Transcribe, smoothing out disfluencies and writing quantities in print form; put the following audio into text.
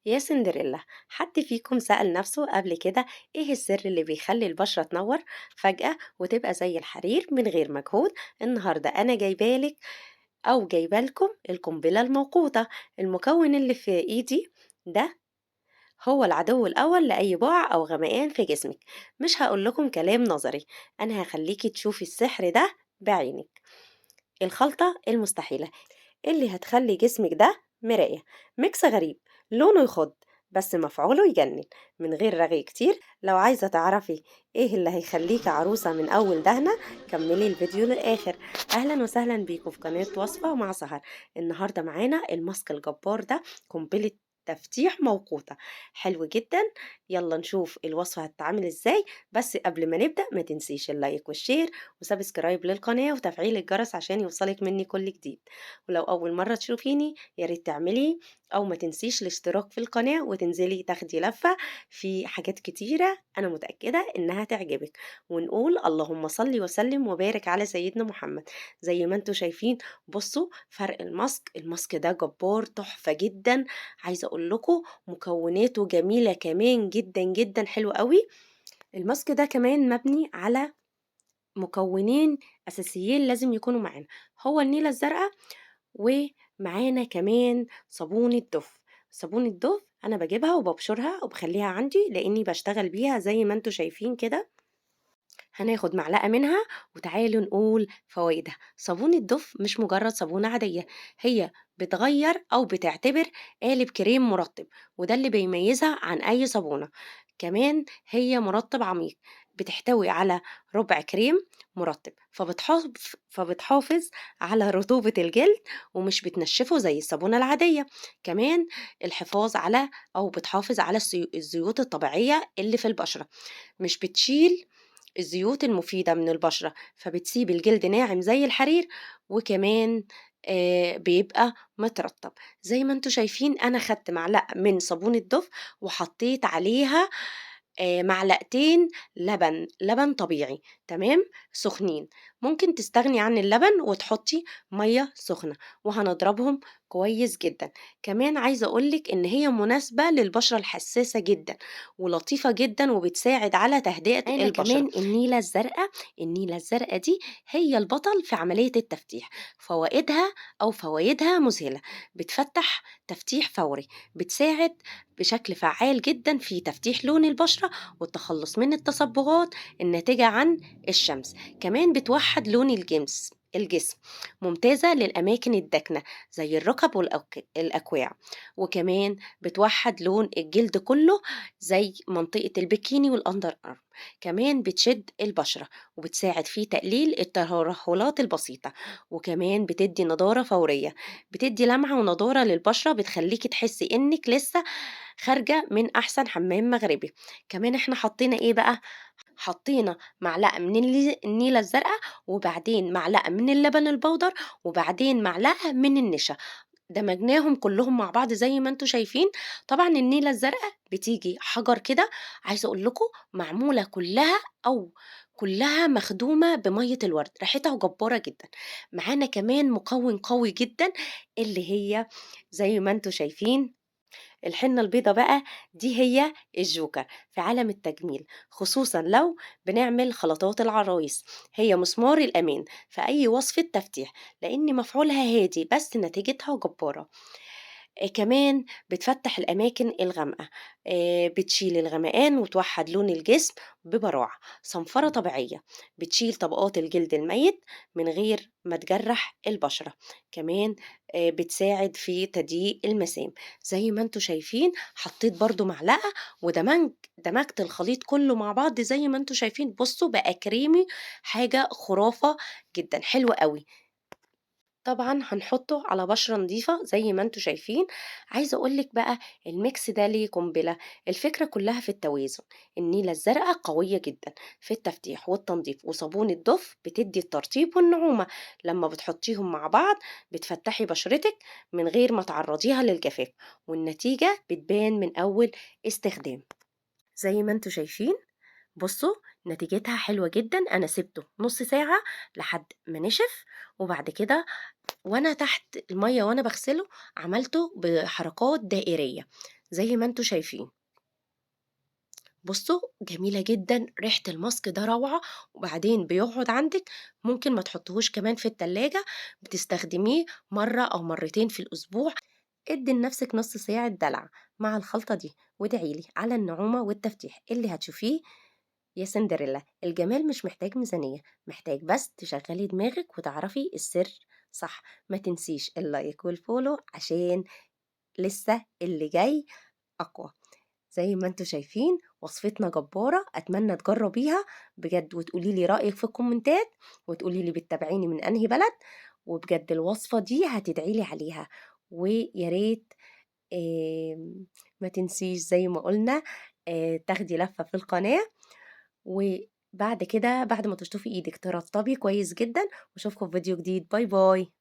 يا سندريلا، حد فيكم سأل نفسه قبل كده إيه السر اللي بيخلي البشرة تنور فجأة وتبقى زي الحرير من غير مجهود؟ النهاردة أنا جايبالك أو جايبالكم القنبلة الموقوتة. المكون اللي في إيدي ده هو العدو الأول لأي بقع أو غمقان في جسمك. مش هقول لكم كلام نظري، أنا هخليكي تشوفي السحر ده بعينك. الخلطة المستحيلة اللي هتخلي جسمك ده مراية. mix غريب، لونه يخض بس مفعوله يجنن، من غير رغي كتير. لو عايزة تعرفي ايه اللي هيخليكي عروسة من أول دهنة كملي الفيديو للآخر. أهلا وسهلا بيكم في قناة وصفة مع سهر. النهاردة معانا الماسك الجبار ده، قنبلة تفتيح موقوتة، حلو جدا. يلا نشوف الوصفة هتتعمل ازاي. بس قبل ما نبدأ ما تنسيش ال like وال share و subscribe للقناة وتفعيل الجرس عشان يوصلك مني كل جديد. ولو أول مرة تشوفيني يا ريت تعملي أو ما تنسيش الاشتراك في القناة وتنزلي تاخدي لفة في حاجات كتيرة أنا متأكدة إنها تعجبك. ونقول اللهم صل وسلم وبارك على سيدنا محمد. زي ما انتوا شايفين بصوا فرق الماسك، الماسك ده جبار تحفة جدا. عايزة أقول لكم مكوناته جميلة كمان جدا جدا، حلو قوي. الماسك ده كمان مبني على مكونين أساسيين لازم يكونوا معانا، هو النيلة الزرقاء ومعانا كمان صابونة دوف. صابونة دوف أنا بجيبها وببشرها وبخليها عندي لأني بشتغل بيها زي ما انتوا شايفين كده. هناخد معلقة منها وتعالوا نقول فوائدها. صابونة دوف مش مجرد صابونة عادية، هي بتغير أو بتعتبر قالب كريم مرطب، وده اللي بيميزها عن أي صابونة. كمان هي مرطب عميق، بتحتوي على ربع كريم مرطب، فبتحافظ على رطوبة الجلد ومش بتنشفه زي الصابونة العادية. كمان الحفاظ على أو بتحافظ على الزيوت الطبيعية اللي في البشرة، مش بتشيل الزيوت المفيدة من البشرة، فبتسيب الجلد ناعم زي الحرير، وكمان بيبقى مترطب. زي ما انتوا شايفين أنا خدت معلقة من صابونة دوف وحطيت عليها معلقتين لبن طبيعي، تمام، سخنين. ممكن تستغني عن اللبن وتحطي مية سخنة، وهنضربهم كويس جدا. كمان عايزة أقولك إن هي مناسبة للبشرة الحساسة جدا ولطيفة جدا، وبتساعد على تهدئة معانا البشرة. كمان النيلة الزرقاء، النيلة الزرقاء دي هي البطل في عملية التفتيح. فوائدها مذهلة، بتفتح تفتيح فوري، بتساعد بشكل فعال جدا في تفتيح لون البشرة والتخلص من التصبغات الناتجة عن الشمس. كمان بتوحد لون الجسم، ممتازة للأماكن الداكنة زي الركب والأكواع، وكمان بتوحد لون الجلد كله زي منطقة البكيني والأندر أرم. كمان بتشد البشرة وبتساعد في تقليل الترهلات البسيطة، وكمان بتدي نضارة فورية، بتدي لمعة ونضارة للبشرة، بتخليكي تحسي إنك لسه خارجة من أحسن حمام مغربي. كمان احنا حطينا إيه بقى؟ حطينا معلقة من النيلة الزرقاء، وبعدين معلقة من اللبن البودر، وبعدين معلقة من النشا. دمجناهم كلهم مع بعض زي ما انتوا شايفين. طبعا النيلة الزرقاء بتيجي حجر كده، عايزة اقول لكم معمولة كلها او كلها مخدومة بمية الورد، ريحتها جبارة جدا. معانا كمان مكون قوي جدا اللي هي زي ما انتوا شايفين الحنة البيضة بقى، دي هي الجوكر في عالم التجميل، خصوصا لو بنعمل خلطات العرايس. هي مسمار الأمان في أي وصفة تفتيح، لأن مفعولها هادي بس نتيجتها جبارة. كمان بتفتح الأماكن الغامقة، بتشيل الغمقان وتوحد لون الجسم ببراعة. صنفرة طبيعية بتشيل طبقات الجلد الميت من غير ما تجرح البشرة. كمان، بتساعد في تضييق المسام. زي ما انتوا شايفين حطيت برضو معلقة ودمجت الخليط كله مع بعض زي ما انتوا شايفين. بصوا بقى كريمي، حاجة خرافة جدا، حلوة قوي. طبعا هنحطه على بشرة نظيفة زي ما انتوا شايفين. عايزة اقولك بقى الميكس ده ليه قنبلة. الفكرة كلها في التوازن. النيلة الزرقاء قوية جدا في التفتيح والتنظيف، وصابون الدف بتدي الترطيب والنعومة. لما بتحطيهم مع بعض بتفتحي بشرتك من غير ما تعرضيها للجفاف، والنتيجة بتبان من أول استخدام. زي ما انتوا شايفين بصوا نتيجتها حلوة جدا. أنا سبته نص ساعة لحد ما نشف، وبعد كده وأنا تحت المية وأنا بغسله عملته بحركات دائرية زي ما انتم شايفين. بصوا جميلة جدا، ريحة الماسك ده روعة، وبعدين بيقعد عندك، ممكن ما تحطيهوش كمان في التلاجة، بتستخدميه مرة أو مرتين في الأسبوع. ادي لنفسك نص ساعة دلع مع الخلطة دي، وادعي لي على النعومة والتفتيح اللي هتشوفيه يا سندريلا. الجمال مش محتاج ميزانية، محتاج بس تشغلي دماغك وتعرفي السر صح. ما تنسيش ال like وال follow عشان لسه اللي جاي أقوى. زي ما انتوا شايفين وصفتنا جبارة، أتمنى تجربيها بجد وتقولي لي رأيك في الكومنتات، وتقولي لي بتتابعيني من أنهي بلد، وبجد الوصفة دي هتدعي لي عليها. ويا ريت ما تنسيش زي ما قلنا، تاخدي لفة في القناة، وبعد كده بعد ما تشطفي ايدك ترطبي كويس جدا. واشوفكم في فيديو جديد. bye bye.